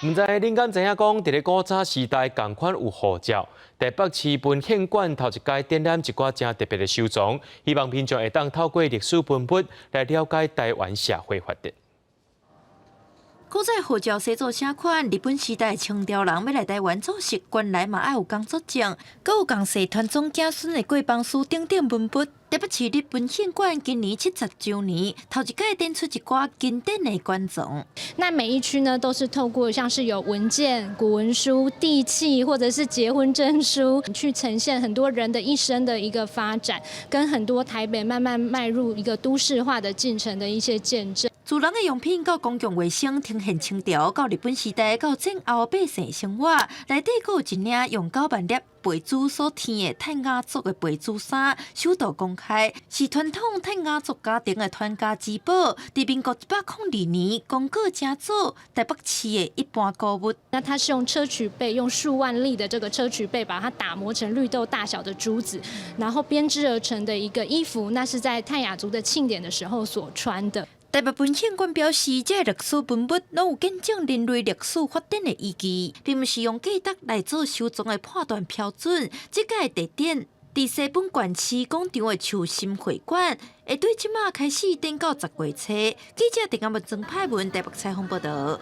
毋知恁敢知影講，佇咧古早時代仝款有護照。台北市文獻館頭一擺展覽一寡誠特別的收藏，希望民眾會當透過歷史文物來了解台灣社會發展。古早護照生做啥款？日本時代清朝人欲來台灣做事，原來嘛愛有工作證，閣有共世傳宗子孫的過放書等等文物。台北市立文獻館今年70週年，頭一擺展出一寡經典的館藏。那每一區呢，都是透過像是有文件、古文書、地契，或者是結婚證書，去呈現很多人的一生的一個發展，跟很多台北慢慢邁入一個都市化的進程的一些見證。自人的用品到公共衛生，呈現清朝到日本時代到戰後百姓生活，內底閣有一領用9萬粒白珠所添的泰雅族的白珠衫，首度公開，是傳統泰雅族家庭的傳家之寶。佇民國102年，公告成做台北市的一般古物。那它是用硨磲貝，用數萬粒的這個硨磲貝，把它打磨成綠豆大小的珠子，然後編織而成的一個衣服。那是在泰雅族的慶典的時候所穿的。台北文獻館表示，這個歷史文物攏有見證人類歷史發展的依據，並毋是用價值來做收藏的判斷標準。這個地點佇西本縣市廣場的樹心會館，會對這馬開始展到10月初。記者鄭阿文、曾派文台北採訪報道。